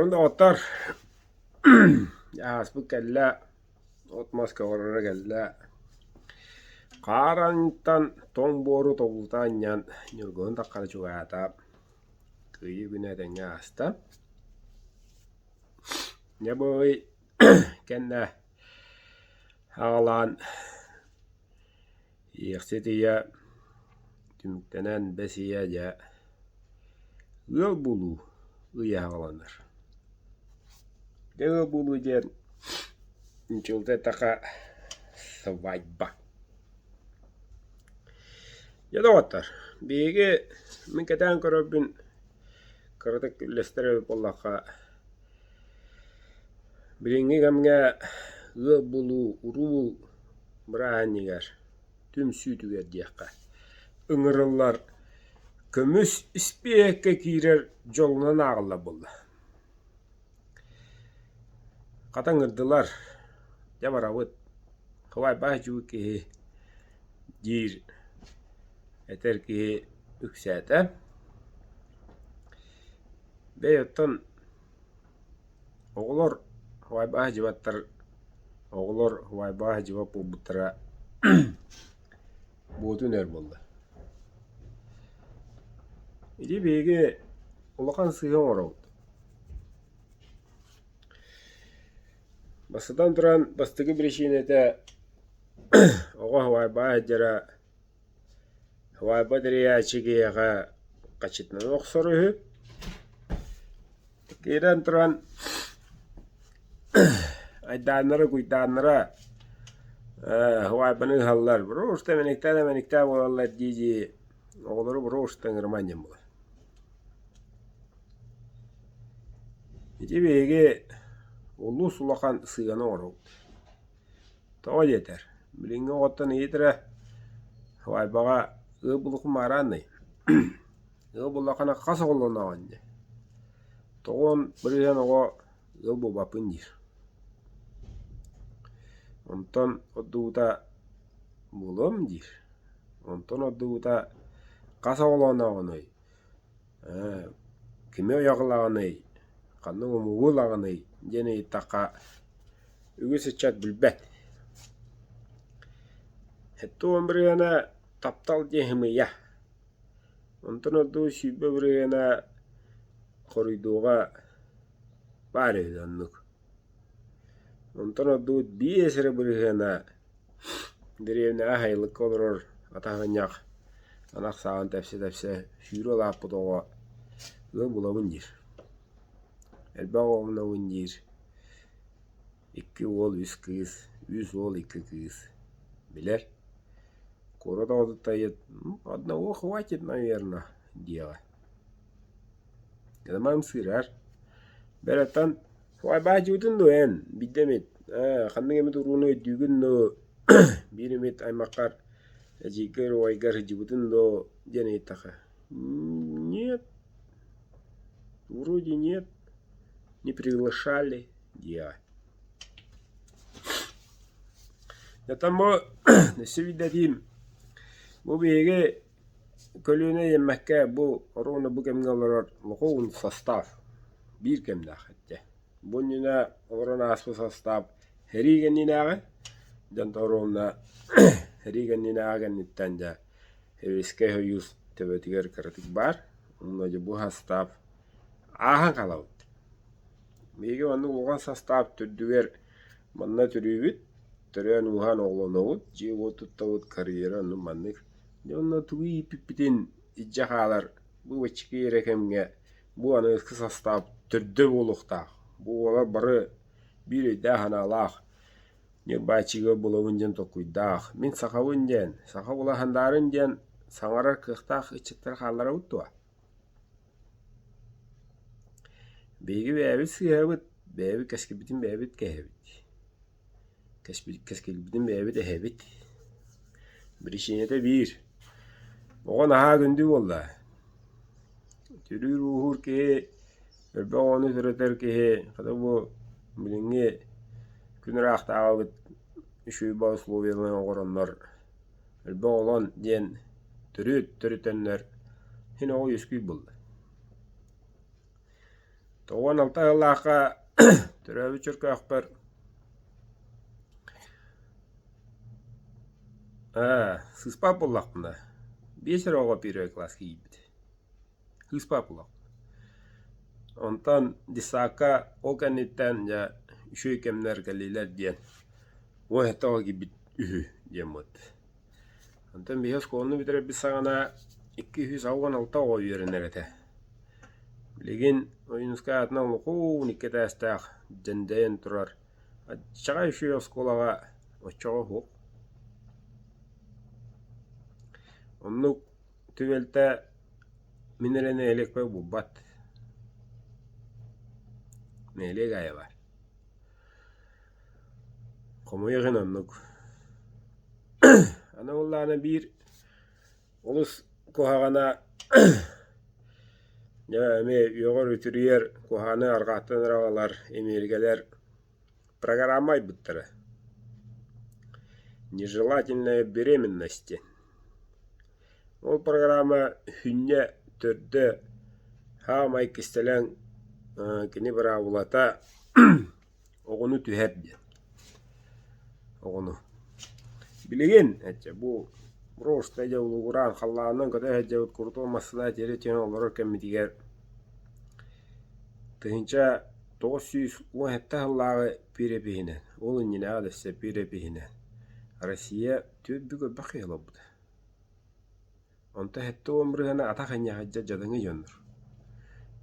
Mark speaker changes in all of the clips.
Speaker 1: Дорооболорун доҕоттор! Ааспыт кэллэ, от-мас көҕөрөрө кэллэ. Хаар анньыттан тоҥ буору тобулута анньан ньургуһун таххара чугаһаата. Кыайыы күнэ этэҥҥэ ааста. Дьэ бу ый кэннэ аҕалаан Иэхсит ийэ түмүктэнэн бэс ийэ дьэ ыал буолуу ыйа аҕаланар. Дьэ ыал буолуу диэн ньучулута эттэххэ свадьба. Дьэ доҕоттор, биһиги мин кэтээн көрөрбүн кыратык үллэстэр эбит буоллахха, билиҥҥи кэмҥэ ыал буолуу уруу бырааһынньыгар түмсүүтүгэр диэххэ ыҥырыллар көмүс испииһэккэ киирэр дьолунан ааҕыллар буолла. Хата ыҥырдылар, дьэ барабыт, хабайбаах дьуу киһи диир этэр киһи үксээтэ. Бэйэ оттон Оҕолор убайбаһа дьыбаттар оҕолор убайбаһа дьыбат буолбуттара буотун өр буолла. Ити биһиги улахан сыыһа оҥоробут. Бастатан туран, бастакы биричиинэтэ оҕо убайбаһа сылдьара Убайба тэрийээччи киһиэхэ хачытынан охсор үһү. Киирэн туран айдааннара-куйдааннара ээ убайбаны ыһаллар, просто мэниктээн да мэниктээн буолаллар дии-дии оҕолору просто ыҥырымаҥ диэн буолар. Ити биһиги улуус улахан сыыһаны оҥоробут. Тоҕо диэтэр, билиҥҥи оҕоттон ыйыт эрэ, убайбаҕа ыал булукум аараанный, ыал буллаххына хас оҕолоноҕун диэн. Тоҕуон бырыһыан оҕо ыал буолбаппын диир. Онтон ордубута буолуом диир. Онтон ордубута хас оҕолооноҕунуй, ээ кими ойох ылаҕыный, ханнык омугу ылаҕыный диэн ыйыттахха үгүс ыччат билбэт. 70 бырыһыана таптал диэн сымыйа. Онтон ордук 20 бырыһыана хоруйдуоҕа баар үһү оннук. Онтон ордук 5 эрэ бырыһыана дэриэбинэҕэ сайылыкка олорор атаһынньах ынах сааҕын тэпсэ-тэпсэ сүүрэ улааппыт оҕо ыал булабын диир. Элбэх оҕолонобун диир. Икки уол, үс кыыс, үс уол, икки кыыс. Билэр. Куорат оҕотуттан ыйыт, одного хватит, наверно, диэҕэ. Гынан сыырар. Бэраттан «Баадьыбытын дуо эн, биирдэ эмит, ээ, ханнык эмит урууну өйдүүгүн дуо, биир эмит аймаххар, эдьиийгэр, убайгар сылдьыбытын дуо?» диэн ыйыттахха, «Нет, вроде нет, не приглашали» диэҕэ. Оттон бу өссө биирдэтиим, бу биһиги көлүөнэ иэммэккэ бу оруобуна бу кэмҥэ олорор лохуун состав биир кэмнээх этэ. Бу иннинэ олорон ааспыт состав сэрии кэннинээҕи, дьон оруобуна сэрии кэннинээҕи кэнниттэн дьэ Сэбиэскэй Сойуус төбөтүгэр кыратык баар, онно дьэ бу состав ааһан хаалабыт. Биһиги оннук улахан састаап төрдүгэр манна төрүүбүт, төрөөн-ууһаан оҕолонобут, дьиэ-уот туттабыт, карьера оннук маннык. Дьэ онно тугу ииппиппитин илдьэ хаалар бу баччыка эрэ кэмҥэ бу аныгыскы састаап төрдө буолуохтаах. Бу уолар бары биир өйдөөх-санаалаах, ньырбааччыга булабын диэн толкуйдаах, мин сахабын диэн, саха була сандаарын диэн саҥарар кыахтаах ыччаттары хаалларабыт дуо? Биһиги бэйэбит сыыһабыт, бэйэбит кэскилбитин бэйэбит кэһэбит, кэскилбитин бэйэбит эһэбит. Биричиинэтэ биир: оҕо наһаа күндү буолла. Төрүүр-ууһуур киһи, элбэх оҕону төрөтөр киһи, хата бу билиҥҥи күн ыраахтааҕыбыт үчүгэй баҕайы условияларын оҥороннор Элбэх оҕолон диэн төрүт төрүтэннэр син оҕо үөскүүр буолла. 96 сыллаахха төрөөбүт Чөркөөхпөр ээ сыыспат буоллахпына биэс эрэ оҕо первый кылааска киирбит. Кыыспаат буоллахпына. Онтон детсадка ол кэнниттэн дьэ үчүгэй кэмнэр кэллилэр диэн 17 оҕо киирбит үһү диэн буолбут. Онтон биһиги оскуоланы бүтэрэрбит саҕана 286 оҕо үөрэнэр этэ. Билигин Ойуунускай аатынан улахан икки этээстээх дьэндэйэн турар аччаҕай үчүгэй оскуолаҕа оччоҕо суох. Оннук түбэлтэ мин эрэ нэһилиэкпэр булбат. Нэһилиэк аайы баар. Хомойуох иһин оннук. Аны буоллаҕына биир олус куһаҕана дьэ эмиэ үөҕэр-үтүрүйэр куһаҕаны арҕааттан эрэ аҕалар эмиэрикэлэр программа айбыттара. Нежелательная беременность диэн. Ол программа сүнньэ төрдө саамай кистэлэҥ кини быраабылата оҕону түһэр диэн оҕону. Билигин эчэ бу просто дьэ улугураан халлаанынан көтө сылдьабыт курутуон массыына тиэрэ түһэн олорор кэммитигэр 1997 сыллааҕы перепиһинэн, ол иннинээҕи да өссө перепиһинэн Россия түөрт бүк элбэх киһи олорбута. Онтон 70 бырыһыана атах инньэ дьадаҥы дьоннор.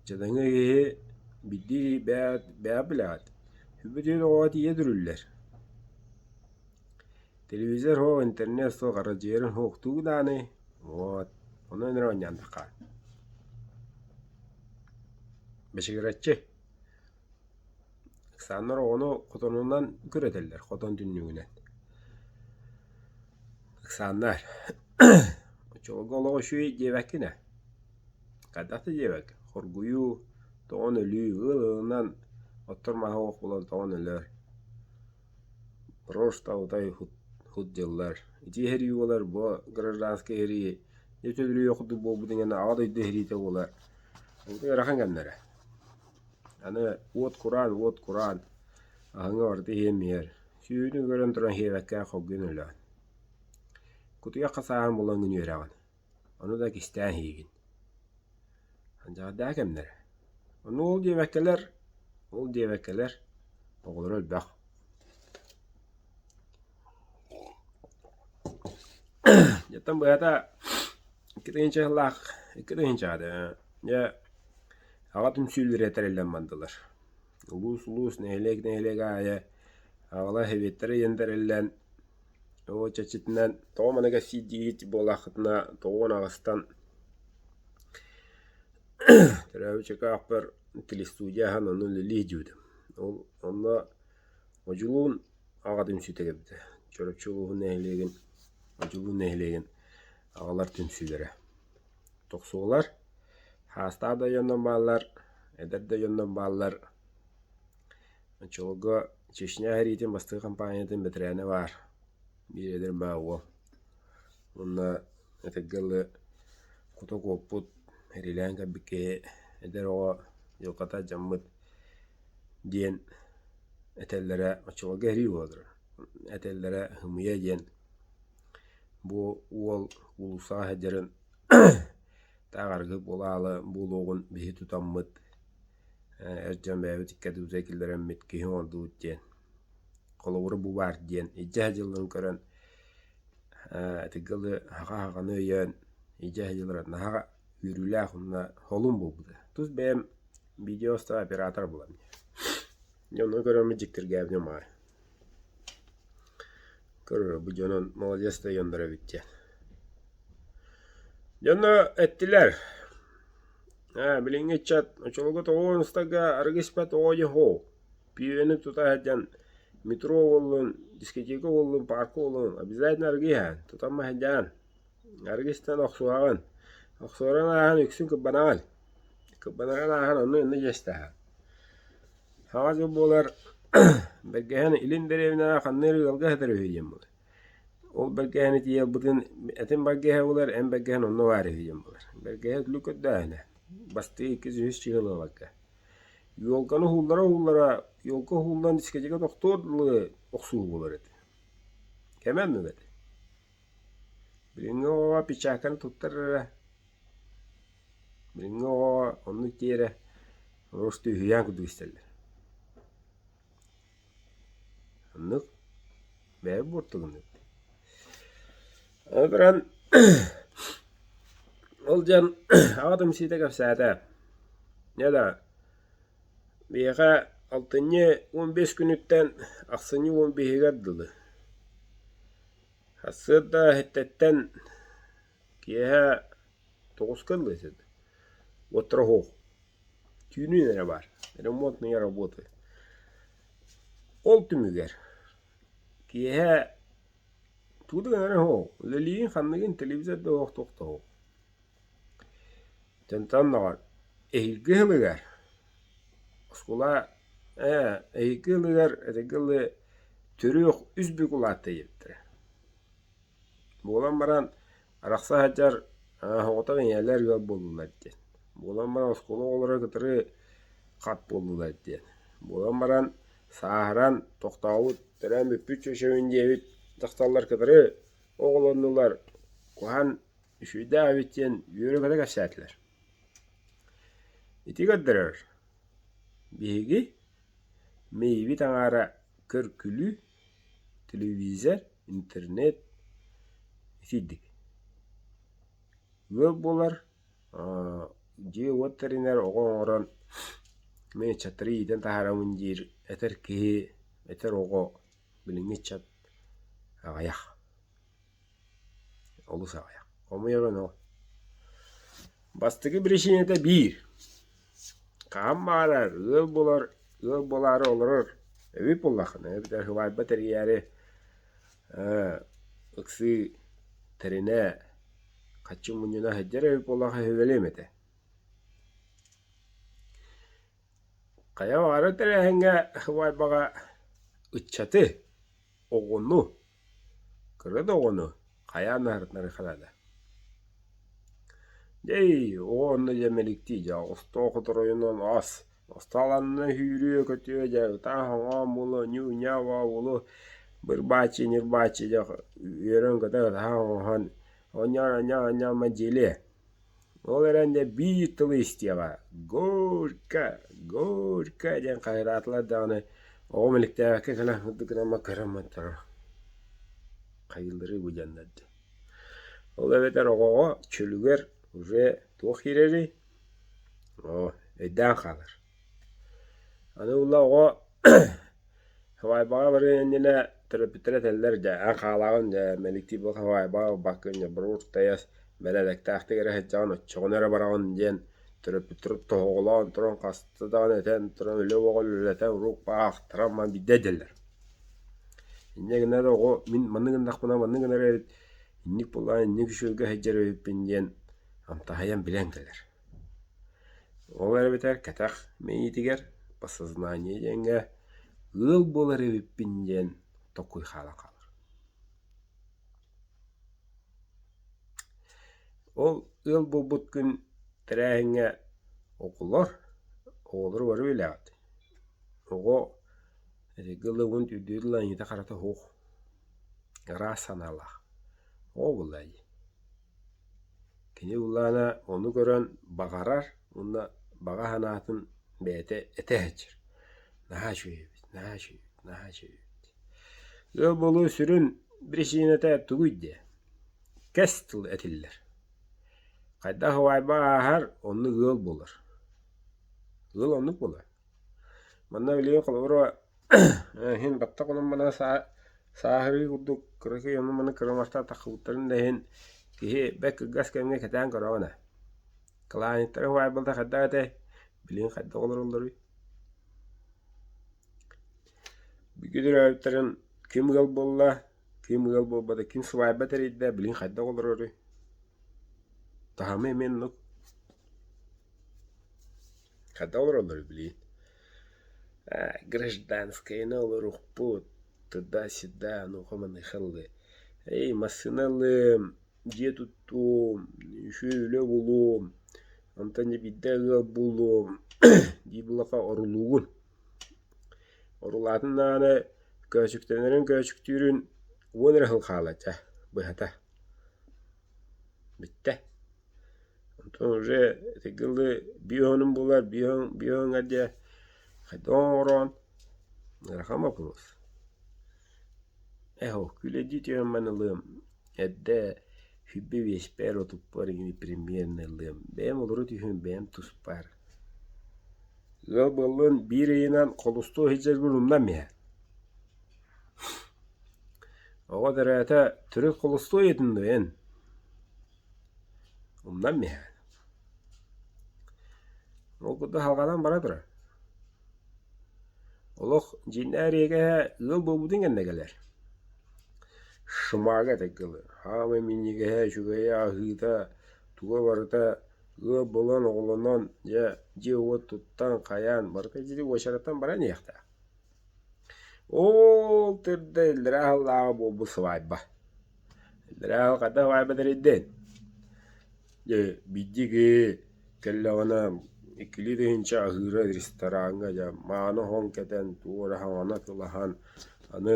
Speaker 1: Дьадаҥы киһи биирдии бэйэ бэйэ билэҕит, сүбэтигэр оҕоҕо тиийэ дүрүллэр. Телевизор суох, интернет суох, арадьыйарын суох тугу даҕаны вот онон эрэ оонньоон Бэчигирэччи Ыксааннар оҕону хотонунан күрэтэллэр, хотон түннүгүнэн. Ыксааннар оччолорго олох үчүгэй диэбэккин ээ, хайдах да диэбэккин, хоргуйуу, тоҕон өлүү, ыал ыалынан оттор маһа суох буолан тоҕон өлөр. Просто утай хут дьыллар. Ити иһэрии буолар, бу гражданскай иһэрии дьэ төлөрүйүөх курдук буолбут иҥэн Аҕа дойду иһэриитэ буолар. Ол ыарахан кэмнэрэ. Аны уот кураан, уот кураан, аһыҥа барыта иһиэм иһэр. Сүүһүнү көрөн туран иһиэбэккэ хоргуйан өлөҕүн. Кутуйах хасааһын булаҥҥын үөрэҕин, ону да кистээн иһиигин. Алдьардаах кэмнэрэ. Ону ол диэбэккэлэр, ол диэбэккэлэр оҕолоро элбэх. Дьэттэн быһата 2 тыһыынча сыллаах 2 тыһыынчаҕа дьэ аҕа түмсүүлэрэ тэриллэн бардылар. Улуус-улуус, нэһилиэк-нэһилиэк аайы аҕалар сэбиэттэрэ диэн тэриллэн, ол чэрчитинэн тоҕо маны кэпсиирдиигит буоллаххытына 98-тан төрөөбүт чөкөөхпөр телестудия аһан онно үлэлии сылдьыбытым. Ол онно Одьулуун аҕа түмсүүтэ кэлбитэ. Чурапчы улууһун нэһилиэгин Одьулуун нэһилиэгин аҕалар түмсүүлэрэ. Тохсуолар, хаастаах да дьоннор бааллар, эдэр да дьоннор бааллар. Оччолорго Чечня сэриитин бастакы хампаанньатын бэтэрээнэ баар, биир эдэр баа уол. Уонна этэргэ дылы кута куоппут, сэриилээн кэлбит киһи эдэр оҕо дьылҕата алдьаммыт диэн этэллэрэ оччолорго сэрии буола этэллэрэ ымыйа диэн бу уол уулуссаҕа сылдьарын таах арыгы буолаалы буолуоҕун биһи тутаммыт эр дьон бэйэбит икки ардыбытыгар киллэрэммит киһи оҥордубут диэн холобура бу баар диэн илдьэ сылдьалларын көрөн этэргэ дылы саха саханы өйөөн илдьэ сылдьаллара наһаа үөрүүлээх уонна холун буолбута. Тус бэйэм видео оператор буолан дьэ онно көрөммүт дьиктиргээбитим аҕай. Көрөр бу дьонун молодец да дьоннор эбит диэн. Дьоно эттилэр ээ билиҥҥи ыччат оччолорго тоҕо устарга арыгы испэт оҕо дьэ һоо пиибэни тута сылдьан метро буоллун, дискотека буоллун, парка буоллун обязательно арыгы иһэҕин, тутан сылдьаҕын Арыгы истэн охсуһаҕын, охсуһарын ааһан үксүн кырбанаҕын, кырбанарын ааһан онно иннэ дьиэстэһэҕин. Саҥа дьыл буолар бэргэһэн илин дэриэбинэҕэ ханна эрэ ыалга сытар үһү диэн буолар. Ол бэргэһэни тиийэ ылбытын этин бэргэһэ буолар, эн бэргэһэн онно баар үһү диэн буолар. Бэргэһэ үтүлүк көрдөөһүнэ, бастыы иккис үһүс чыһыл ыларга. Елканы уһууллара-уһууллара, елка уһууллан дискотека тохтуор дылы охсуһуу буолар этэ. Кэмэ оннук этэ. Билиҥҥи оҕоҕо печатканы туттар эрэ, билиҥҥи оҕоҕо оннук тиэрэ просто үһүйээн курдук истэллэр. Оннук бэйэ буортугунук. Ол баран ол дьон аҕа түмсүүтэ кэпсээтэ. Дьэ да биһиэхэ алтынньы 15 күнүттэн ахсынньы 15-игэр дылы сарсыарда иһиттэттэн киэһэ тоҕуска дылы уоттара суох түүнүн эрэ баар ремонтные работы. Ол түмүгэр киэһэ тугу да гынара суох үлэлиигин ханныгын телевизор да суох туох да суох. Дьонтон доҕор эһиилги сылыгар оскуола ээ эһиилги сылыгар этэргэ дылы төрүөх үс бүк улаатта диэбиттэрэ. Буолан баран арахса сылдьар соҕотох ийэлэр ыал буоллулар диэн. Буолан баран оскуола оҕолоро кытары хат буоллулар диэн. Буолан баран сааһыран тохтообут, төрөөн бүппүт чөчөбүн диэбит дьахталлар кытары оҕолоннулар, куһаҕан үчүгэйдээх эбит диэн үөрэ-көтө кэпсээтилэр. Ити көрдөрөр, биһиги мэйиибит аҥаара көр-күлүү, телевизор, интернет итирдик. Ыал буолар, дьиэ-уот тэринэр, оҕо оҥорон мин ыччаттары иитэн таһаарабын диир этэр киһи, этэр оҕо билиҥҥи ыччат аҕыйах. Олус аҕыйах. Хомуйабын ол. Бастакы биричиинэтэ биир. Хаһан баҕарар ыал буолар, ыал буолаары олорор эбит буоллаххына, эбэтэр сыбаайба тэрийээри ыксыы тэринэ хаччы мунньуна сылдьар эбит буоллахха сүбэлиэм этэ. Хайа баҕарар тэрээһиҥҥэ сыбаайбаҕа ыччаты, оҕону Кыра да оҕону хайаан аһарытынарыахха наада. Дьэ оҕо онно дьэ мэликтии дьэ остоох оторойунан ас, остуол аннынан сүүрүө-көтүө дьэ ытаан-соҥоон буолуо, ньуу-ньаа буолуо, быр-бааччы ньир-бааччы дьэ үөрэн-көтөн ытаһан-оҥоһон оонньоон-оонньоон-оонньоон мадьыалыа. Ол эрэн дьэ биир тылы истиэҕэ: «Горько, горько» диэн хаһыытаатылар даҕаны оҕом иликтээбэккэ кэлэн курдук гынан көрөн турар хайыылларый бу дьоннор диэн. Ол эбэтэр оҕоҕо чөлүгэр уже туох киирэрий? Оо, өйдөөн хаалар. Аны ула оҕо Һыбаайбаҕа барыан иннинэ төрөппүттэрэ этэллэр дьэ эн хаалаҕын дьэ мэликтии буолла һыбаайбаҕа ылбаккын дьэ боруор тайас бэрээдэктээхтик эрэ сылдьаҕын оччоҕуна эрэ бараҕын диэн төрөппүттэр тоһоҕолоон туран хаста даҕаны этэн туран үлэ бөҕө үлэлэтэн урук-баахтаран баран биирдэ этэллэр. Инньэ гынан оҕо мин маннык гыннахпына маннык гынар эбит инник буоллаҕына инник үчүгэйгэ сылдьар эбиппин диэн амтаһыйан билэн кэлэр. Ол эбэтэр кэтэх мэйиитигэр подсознание диэҥҥэ ыал буолар эбиппин диэн толкуй хаалан хаалар. Ол ыал буолбут күн тэрээһиҥҥэ оҕолор, оҕолору бары билэҕит. Оҕо этэргэ дылы уон үрдүгэр дылы аньыыта-харата суох, ыраас санаалаах. Оҕо буоллаҕа дии. Кини былаана ону көрөн баҕарар уонна баҕа санаатын бэйэтэ этэ сылдьар: наһаа үчүгэй эбит, наһаа үчүгэй эбит, наһаа үчүгэй эбит. Ыал буолуу сүрүн биричиинэтэ тугуй диэ? Кэс тыл этиллэр. Хайдах уһаайба ааһар, оннук ыал буолар. Ыал оннук буолар. Манна билигин холобура иһин баттах онон-манан сааһырыы курдук кыракый онон-манан кырамахтаах таххыбыттарын да иһин киһи бэрт кылгас кэмҥэ кэтээн көрөҕүн ээ. Кылаанньыттара уһаайбалта хайдах этэй? Билигин хайдах олороллоруй? Бииргэ төрөөбүттэрин ким ыал буолла, ким ыал буолбата, ким сыбаайба тэрийдэ, билигин хайдах олороруй? Таһыма эмиэ оннук. Хайдах олороллоруй билигин? Гражданскайына олоруохпут, туда-сюда, онуоха-маныаха ыллыы. Эй, массыына ылыам, дьиэ туттуом, үчүгэй үлэ булуом, онтон дьэ биирдэ ыал буолуом. Дии буллахха орулуугун. Орулаатын даҕаны көөчүктэнэрин көөчүктүүрүн 10 эрэ сыл хаалла чэ, быһата. Бүттэ. Онтон уже итигилы биир уонун булар, биир уоҥҥа диэ хайдах оҥороон ыарахан боппуруос. Ээ күүлэйдии түһэн баран ылыам, эрдэ 25-пэр, 30-пар игини примерно ылыам. Бэйэм олоро түһүөм, бэйэм туспар. Ыал буоллун биир ыйынан холустуо сылдьарбын умнан иһэр. Оҕо төрөөтө төрүт холустуо ийэтин дуо эн? Умнан иһэр. Ол курдук салҕанан бара турар. Олох дьиҥнээх эриэкэһэ ыал буолбутун кэннэ кэлэр. Шмага этэргэ дылы, хаамай минньигэһэ, үчүгэйэ, аһыыта, туга барыта ыал буолан, оҕолонон, дьэ, дьиэ-уот туттан, хайаан, барыта ити уочараттан баран иһиэхтээх. Ол төрдө иллэрээ сыллааҕы буолбут сыбаайба. Иллэрээ сыл хайдах сыбаайба тэрийдин? Дьэ, биирдии киһи кэллэҕинэ иккилии тыһыынча аһыыра рестораҥҥа дьэ мааны оһон кэтэн, тугу эрэ саҥаны атыылаһан, аны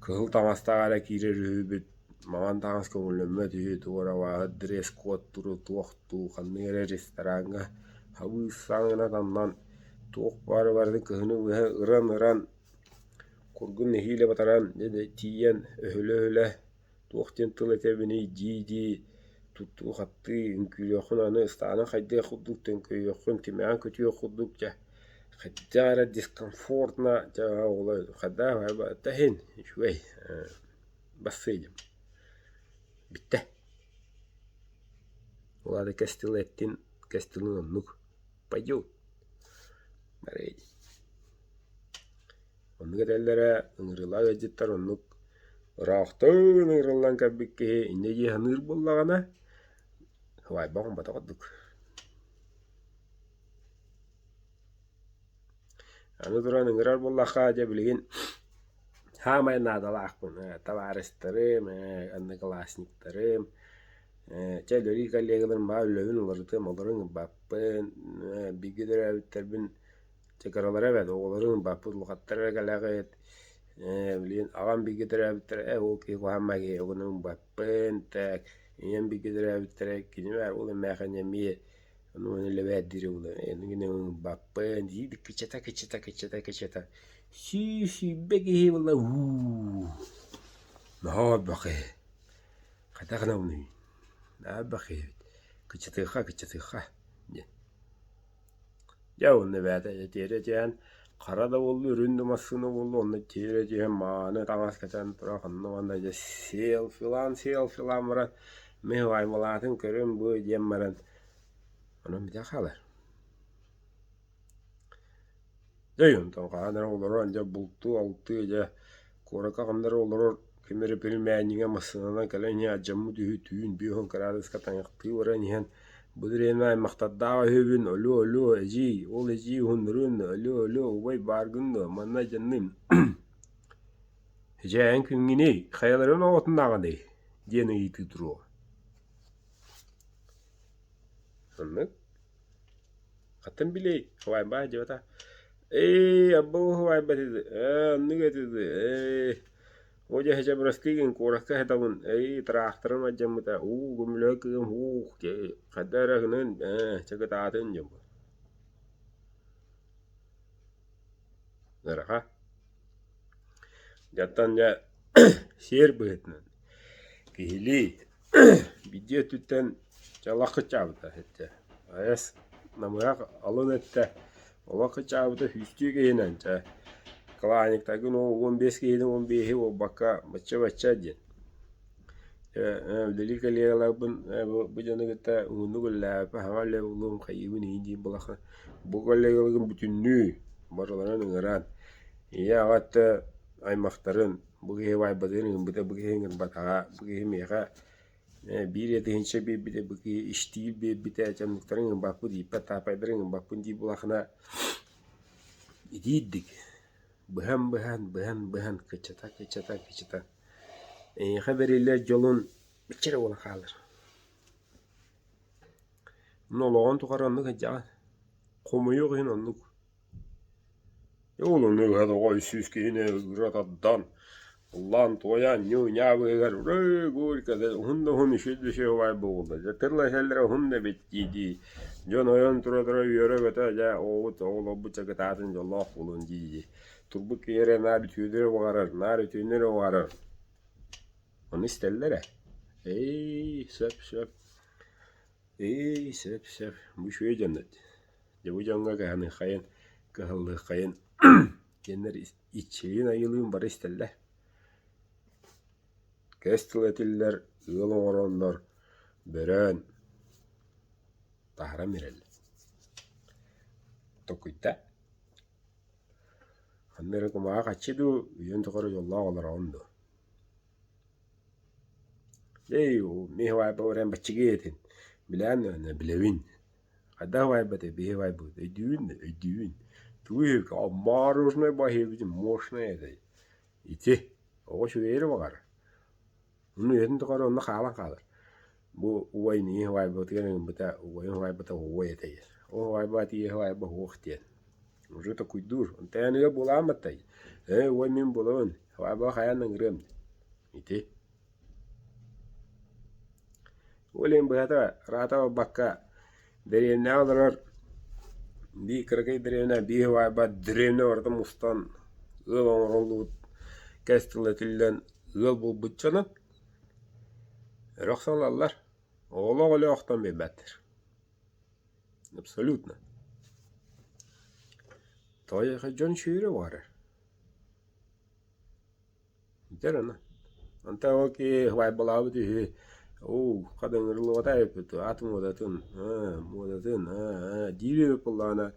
Speaker 1: кыһыл таҥастаах эрэ киирэр үһүбүт, маҥан таҥас көҥүллэммэт үһү, тугу эрэ абааһы дресс-код туох дуу, ханнык эрэ рестораҥҥа хабыыссаан гына таннан туох баары барытын кыһыны быһа ыран-ыран кургун нэһиилэ батаран дьэ тиийэн өһүлэ-өһүлэ туох диэн тыл этэбиний дии-дии туттуу-хаптыы үҥкүүлүөххүн аны ыстаана хайдыах курдук төҥкөйүөххүн тимэҕин көтүөх курдук дьэ хайдах эрэ дискомфортно дьэ оҕолор хайдах иһин үчүгэй бассыайдым бүттэ Ол аата кэс тыл эттин кэс тылын оннук пойдет барыай Оннук этэллэрэ ыҥырыылаах ыалдьыттар оннук ыраахтан ыҥырыллан кэлбит киһи инньэ дии саныыр буоллаҕына сыбаайба оҥорботох ордук. Аны туран ыҥырар буоллахха дьэ билигин саамай наадалаахпын табаарыстарым, одноклассниктарым, чэ үлэлиир коллегаларым баар үлэбин уларытыам, олору ыҥырбаппын, бииргэ төрөөбүттэрбин Чэ кыралара эбээт, оҕолорун баппыт улахаттара эрэ кэлэҕит, билигин аҕам бииргэ төрөөбүттэрэ ээ ол киһи куһаҕан киһи оҕону баппын, так ийэм бииргэ төрөөбүттэрэ кини баар ол эмээхин эмиэ ону маны лэбээт диирэ буолуо эйигин баппын дии кычата кычата кычата кычата 120 киһи буолла уу наһаа элбэх киһи хайдах гынабыный наһаа элбэх киһи эбит кычатыахха кычатыахха диэн Дьэ уонна бэйэтэ тиэрэ түһэн хара да буолла, үрүҥ да массыына буолла онно тиэрэ түһэн мааны таҥас кэтэн туран ханна уонна дьэ селфилаан селфилаан баран мин аймалаатын көрүм бу диэн баран онон бүтэн хаалар. Дьэ онтон хаһан эрэ олорон дьэ бултуу-алтыы дьэ куоракка ханна эрэ олорор ким эрэ пельменнигэ массыынанан кэлэн иһэн алдьаммыт үһү түүн 50 кыраадыска тайахтыы баран иһэн бу дэриэбинэ аймахтардаах үһүбүн олуо олуо эдьиий ол эдьиий уһуннарыан дуо олуо олуо убай бааргын дуо манна дьанным дьэ эн күҥҥүнүй хайаларын оҕотунааҕыный диэн ыйытыы туруо Оннук Хантан билиэй, убайбаа дьыбата ээ абба убайба этэ ээ оннук этэ ээ оо дьэ һэчэ бырастыы куоракка сытабын ээ тыраахтарым алдьаммыта уу көмүлүөк кыым уух дьэ хайдах эрэ гынан ээ чэ кытаатын дьэ ыараха Дьантан дьэ сиэр быһыытынан киһилии Биирдии өттүттэн дьэ кыччаабыта этэ айас намыһах алын өттө олох кыччаабыта сүүстүү киһинэн чэ кланиктаргын 15 киһини 15-и буолбакка бачча-бачча диэн үлэлиир коллегаларбын бу дьону кытта уһуннук үлэлээбиппин саҥа үлэ булуом хайыыбын иһин диир буоллахха бу коллегаларгын бүтүннүү барыларын ыҥыран ийэ аҕа өттө аймахтарын Бу киһи убайбытын ыҥырбыта, бу киһи ыҥырбатаҕа, бу киһи миэхэ биир тыһыынча биэрбитэ, бу киһи иштиир биэрбитэ, дьоннуктарын ыҥырбаппыт, ииппэт таапайдарын ыҥырбаппын диир буоллаххына итиирдик быһан-быһан, быһан-быһан кыччата-кыччата кыччата эйиэхэ бэриллэр дьолун бачча эрэ буолан хаалар. Онно олоҕун тухары оннук сылдьаҕын. Хомойуох иһин оннук. Ол ону ыһа тоҕо 300 киһини ыра тардан, ыллаан-туойан, ньуу-ньаа быыһыгар «Ураа, Горько» уһун да уһун үчүгэй да үчүгэй убаай буолла. Дьэ тылла-иһэллэрэ уһун да эбит дии-дии дьон ойон тура-тура үөрэ-көтө дьэ оҕобут оҕолорбут дьэ кытаатын дьоллоох буолун дии-дии турбут киһи эрэ наар үтүөнү эрэ баҕарар, наар үтүөнү эрэ баҕарар. Ону истэллэр ээ. Ээй, сөп-сөп. Ээй, сөп-сөп. Бу үчүгэй дьоннор. Дьэ бу дьоҥҥо кыһаныаххайын, кыһаллыаххайын диэннэр иччилиин айылыын бары истэллэр. Кэс тыл этиллэр, ыал оҥороннор, бөрөөн таһааран биэрэллэр. Токуйда. Ханна эрэ кумааҕы хаччы дуу, үйэҥ тухары дьоллоох олороҕун дуо? Эй, мин убайбар баран баччыгый этин, билээн даҕаны билэбин. Хайдах убайбытай, биһи убайбыт, өйдүүбүн да, өйдүүбүн. Тугу үһү, мороженое баһыйбытым, мощное этэй. Ити, оҕо үчүгэйи эрэ баҕарар. Онно үйэтин тухары онно хаалан хаалар. Бу убай миигин убайбытыгар ыҥырбыта, убайым убайбыта убай этэй. Ол убайбаат ийэ убайба суох диэн. Уже токуйдуур. Онтооныга буолаан баттай. Ээ, убай мин буолабын. Убайба хайаан да ыҥырыам. Ити. Ол иһин быһата ыраата барбакка дэриэбинэҕэ олорор биир кыракый дэриэбинэ биир убайба дэриэбинэ барыта мустан ыал оҥоруллубут кэс тыл этиллэн ыал буолбут дьоно өрө охсоллор, оҕолоох өлө охтон биэрбэттэр. Абсолютно. Тоҕо дьон сүүрэ уһарар. Дьэ аны онтон ол киһи убайбалаабыт үһү уу хадыҥырыллыбата эбиппит ат муодатын аа муодатын аа диир эбит буоллаҕына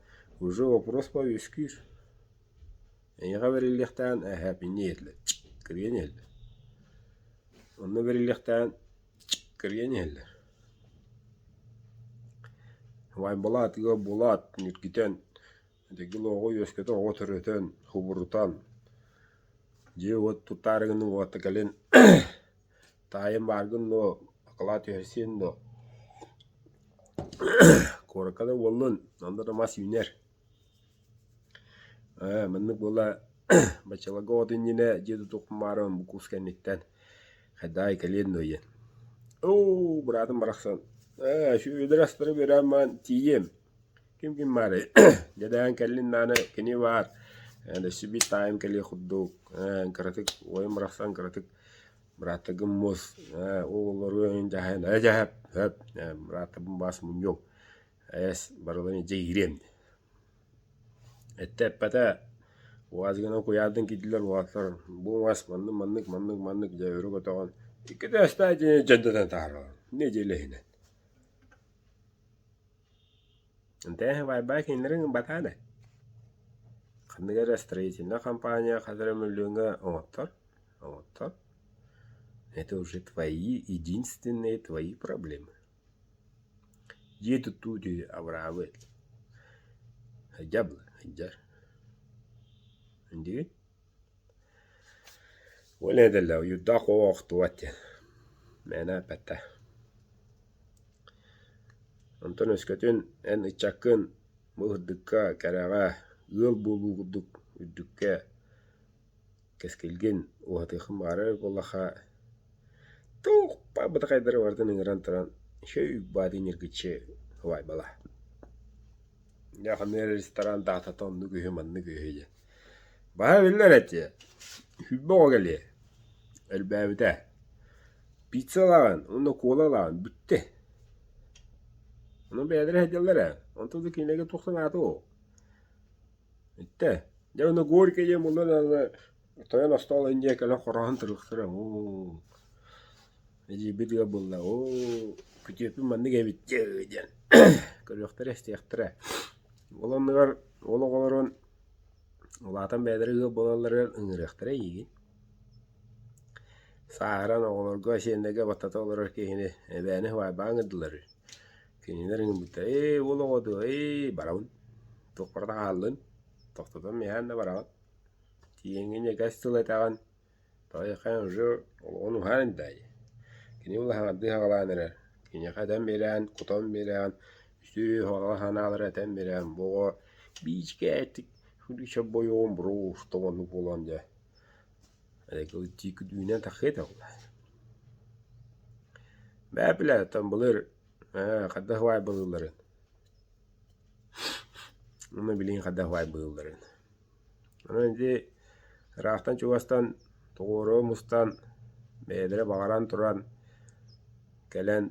Speaker 1: уже вопрос үөскүүр Эйиэхэ бэриллиэхтээн эһээ инньэ кырыйан иһэллэр. Онно бэриллиэхтээн кырыйан иһэллэр. Убайбалаат ыал буолаат ньиргитэн дэгил оҕо үөскэтэн оҕо төрөтөн субурутан дьиэ-уот туттаары гынныҥ уота кэлин таайым бааргын дуо акылаат түһэрсиэн дуо куоракка да буоллун онно да мас үүнэр Ээ, маннык буола баччаларга оҕото иннинэ дьиэ тутуохпун баҕарабын бу курс кэнниттэн хайдаҕай кэлиэн дуо диэн. Оо, быраатым барахсан ээ, сүөдэр астары биэрэн баран тиийиэм. Ким-ким баарый? Дьэдээн кэллин даҕаны кини баар. Ээ, өссө биир таайым кэлиэх курдук. Ээ, кыратык уойум барахсан кыратык бырааттаргын мус. Ээ, оҕолору дьаһайан ээ дьаһап, сөп. Ээ, бырааттарбын баас мунньуом. Эс, барыларын илдьэ киириэм Эттэ эппэтэ, УАЗ-гынан куйаардан киирдилэр уолаттар бу мас маннык маннык маннык маннык дьэ өрө көтөҕөн иккитэ өстөөх дьиэни дьэндэтэн таһаараллар нэдиэлэ иһинэн. Интээх бай-бай кинилэриҥ батаан ээ. Ханнык эрэ строительнай компания хас эрэ мөлүйүөҥҥэ оҥоттор, оҥоттор. Это уже твои единственные твои проблемы. Дьиэ туттуу үтүө абыраабыт, дьабла сылдьар Диигин Ол этэллэр уйурдаах оҕо охтубат диэн мээнэ эппэттэр Онтон өскөтүн эн ыччаккын бу ырдыкка, кэрэҕэ, ыал буолуу курдук үрдүккэ Кэскилгин уһатыаххын баҕарар буоллахха, туох бытахайдары барытын ыҥыран туран үчүгэй баатын ньиргиччи убайбала. Дьэ ханна эрэ ресторан даатата оннук үһү маннык үһү диэн. Баһа биллэр этиэ, сүүрбэ оҕо кэлиэ, элбээбитэ. Пицца ылаҕын уонна кола ылаҕын бүттэ. Ону бэйэлэрэ сылдьаллар ээ, онтон да кинилэргэ туох санаата ол. Иттэ, дьэ уонна Горький диэн буллар даҕаны тойон остуол инньэ кэлэн хороһон туруксара оо эдьиийбит ыал буолла оо күтүөппүт маннык эбит дьэ диэн көрүөхтэрэ истиэхтэрэ. Ол оннугар ол оҕолорун улаатан бэйэлэрэ ыал буолалларыгар ыҥырыахтара эйиигин. Сааһыран оҕолорго сиэннэргэ баттата олорор киһини эбээни убайбаан ыҥырдылар үһү. Кинилэр ыҥырбыттар ээ уол оҕо дуо ээ барабын туох барыта хааллын тохтотон миэхээн да бараҕын тиийэҥҥин эгэс тыл этэҕин тоҕо уже олоҕун уһаан эрдэ кини улаханардыы саҕалаан эрэр киниэхэ этэн биэрээн кутан биэрээн Үтүө баҕа санаалары этэн биэрэн, бу оҕо биичкээтик бойуон бруусто оннук буолан дьэ үүнэн тахсыа этэ Бээ билээ оттон былыр ээ хайдах убаайбылыылларын уонна билигин хайдах убаайбылыылларын Онон ити ыраахтан-чугастан тоҕуоруһа мустан, бэйэлэрэ баҕаран туран кэлэн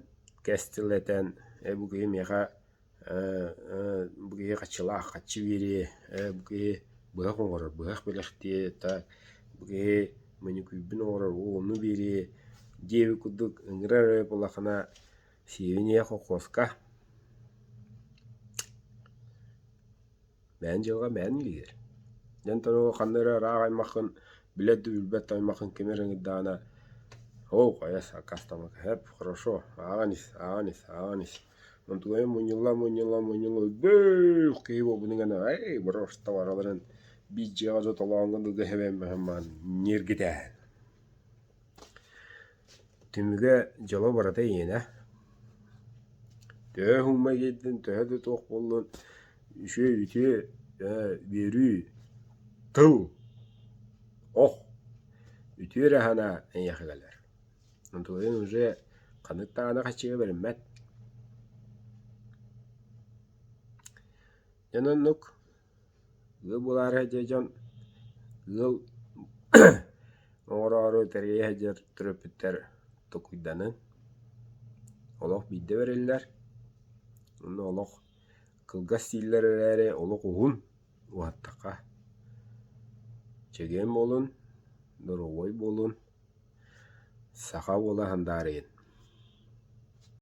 Speaker 1: кэс тыл этэн, ээ бу киһи миэхэ ээ бу киһи хаччылаах хаччы биэриэ, ээ бу киһи быһах оҥорор, быһах бэлэхтиэ, бу киһи мөнүкүүрбүн оҥорор, оо ону биэриэ диэбит курдук ыҥырар эрэ буоллаххына сиэбин иһэ холкуоска Бэйэн дьылҕа бэйэн илиигэр. Дьэ онтон ол ханна эрэ ыраах аймаххын, билэр да билбэт да аймаххын ким эрэ ыҥырдаҕына «Оо, хайа сакаастаммакка сөп, хорошо, ааҕан ис, ааҕан ис, ааҕан ис». Онтугайым мунньулла, мунньулла, мунньулла өлбөх киһи буолбутун гына «Эй, просто барыларын биир дьиэҕэ дьотолооҥҥо дылы эһэбэм ньиргитээһин». Түмүгэ дьоло барыта эйиэнэ. Төһө уһуҥҥа киирдин, төһө да туох буоллун, үчүгэй үтүө үөрүү, тыл, ох, үтүө эрэ санаа эйиэхэ кэлэр. Онтугайын уже ханнык даҕаны хаччыга бэриммэт. Дьон оннук Ыал буолаары сылдьар дьон ыал оҥороору тэрийэ сылдьар төрөппүттэр токуйданан олох биирдэ бэриллэр уонна олох кылгас дииллэр эрээри олох уһун уһаттахха чэгиэн буолун, доруобай буолун, саха уола сандаарыйын.